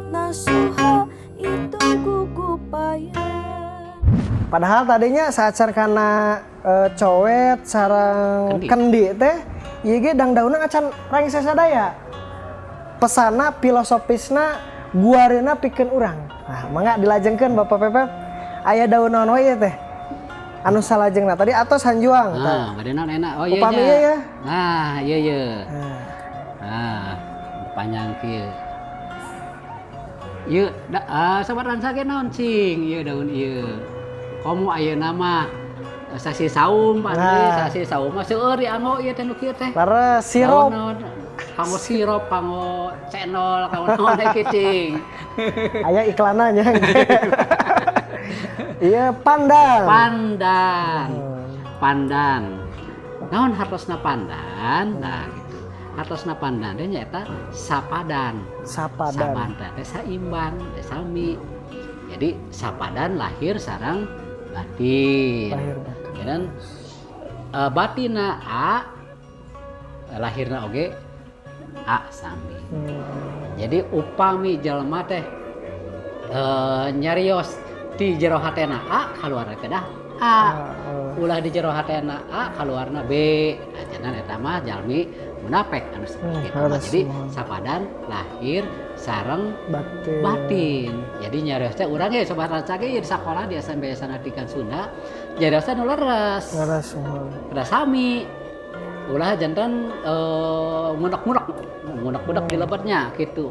Nasuha itu gugupayan. Padahal tadinya saat karena cowet sareng kendi. Kendi teh ieu ge dangdauna acan rengse sadaya. Pesana filosofisna guareuna pikeun urang. Nah, mangga dilajengkeun, Bapak Pepep. Aya daun naon wae ieu teh? Anu salajengna tadi atos hanjuang tah. Nah, bade naon enak? Oh iya Upami nya. ieu ya. Nah, iya. Nah, Nah, panjang kieu. Ieu da, ah, sobat Rancage, naon cing ieu daun ieu? Komo ayeuna mah sasi saum, Pak Andri, Nah. sasi saum mah seueur dianggo ieu teh nu kieu teh. Leres sirup. Daun naon? Kanggo sirup, kanggo cendol, kanggo naon teh cing. Aya iklanna nya. Iya, pandan. Pandan. Pandan. Naon hartosna pandan? Nah, gitu. Hartosna pandan teh nyaeta sapadan. Sapadan. Sapadan teh saimbang, teh sami. Jadi sapadan lahir sareng batin. Lahir batin. Dan batina A, lahirna oge A sami. Jadi upami jelema teh nyarios di jero hatena A, kaluarna kedah A. Ah, oh. Ulah di jero hatena A, kaluarna B. Nah, jangan eta mah jalmi munafik anu seperti itu mah. Harus Jadi mohon. Sapadan lahir sareng batin. Batin. Jadi nyarios teh urang ge, Sobat Rancage, di sekolah di SMP Sanatikan Sunda nyarios teh nu leres. Leres, mohon. Kedah sami. Ulah janten ngunek-ngunek ngunek-ngunek di lebetnya gitu.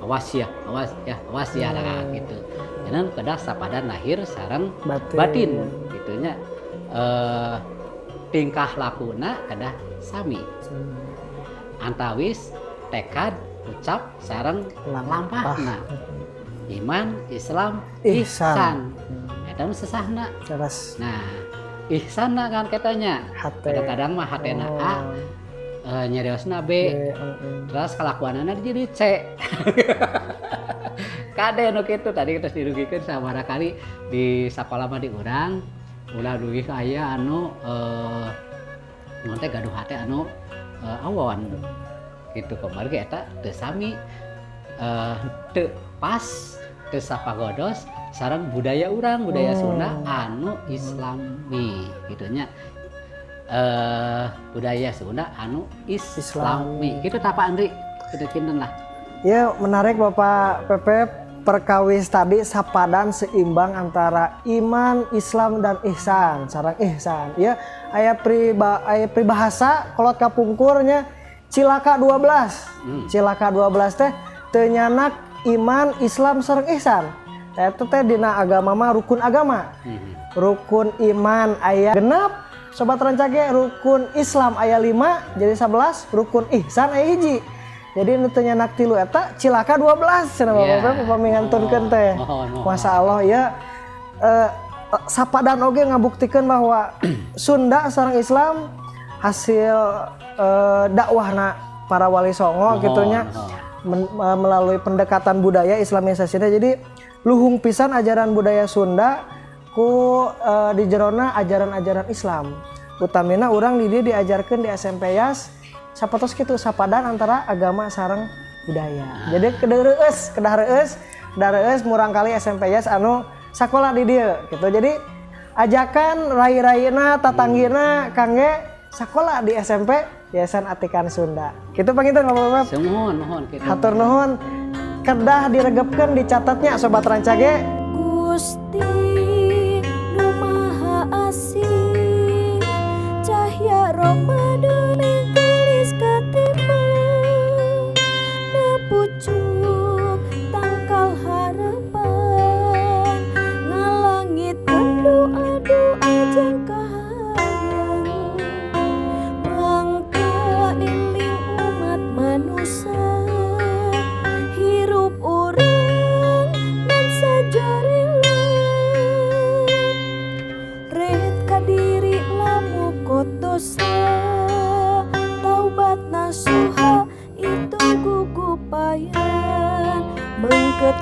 Awas ya, awas ya, awas ya lah gitu. Jangan kedah sapadan lahir sareng batin. Batin gitunya, tingkah lakuna kedah sami antawis tekad, ucap sareng lampah. Lampahna. Iman, Islam, ihsan. Ihsan eta nu sesahna. Leres. Nah, ihsanna kan katanya hate. Kadang-kadang mah hatena A, nyariosna B, B, mm. Terus kelakuanana jadi C. Kade nu kitu tadi terus dirugikeun sabaraha kali di sakola mah di urang ulah dugi ka aya anu naon teh, gaduh hate anu awon gitu. Kemarin ge eta teu sami, teu pas, teu sapagodos sareng budaya urang, budaya Sunda anu Islami gitu nya, budaya Sunda anu Islami Islami. Gitu tah, Pak Andri, gitu kinten lah. Ya, menarik, Bapak Pepep, perkawis tadi sapadan seimbang antara iman, Islam dan ihsan, sareng ihsan. Ya, aya pribahasa kolot kapungkurnya cilaka 12. Cilaka 12 teh teu nyandak iman, Islam sareng ihsan. Eta teh dina agama mah rukun agama. Rukun iman aya 6, Sobat Rancage, rukun Islam aya 5 jadi 11, rukun ihsan aya 1. Jadi nu teu nyandak tilu eta cilaka 12 cenah Bapak Bapak upami ngantunkeun teh. Mohon, mohon. Masya Allah ya, sapadan oge ngabuktikeun bahwa Sunda sareng Islam hasil dakwahna para wali songo Mohon, gitunya mohon. Melalui pendekatan budaya islamisasinya. Jadi luhung pisan ajaran budaya Sunda ku di jerona ajaran-ajaran Islam. Utamina urang di dieu diajarkeun di SMP Yas sapatos kitu, sapadan antara agama sareng budaya. Jadi kedah reueus, kedah reueus, kedah reueus murangkali SMP Yas anu sakola di dieu gitu. Jadi ajakan rai-raina, tatanggina kangge sakola di SMP Yayasan Atikan Sunda. Kitu panginten, Bapak-bapak. Sumuhun, mohon kitu. Hatur nuhun. Kedah diregepkeun, dicatatnya, Sobat Rancage. Gusti nu Maha Asih, cahya Ramadan geulis katimang na pucuk tangkal harapan ngalangitkeun doa-doa jang kahayang mangka eling umat manusia hirup urang ngan sajarela ret kadiri lamukot dosa taubat nasuha itu gugupayan mengket.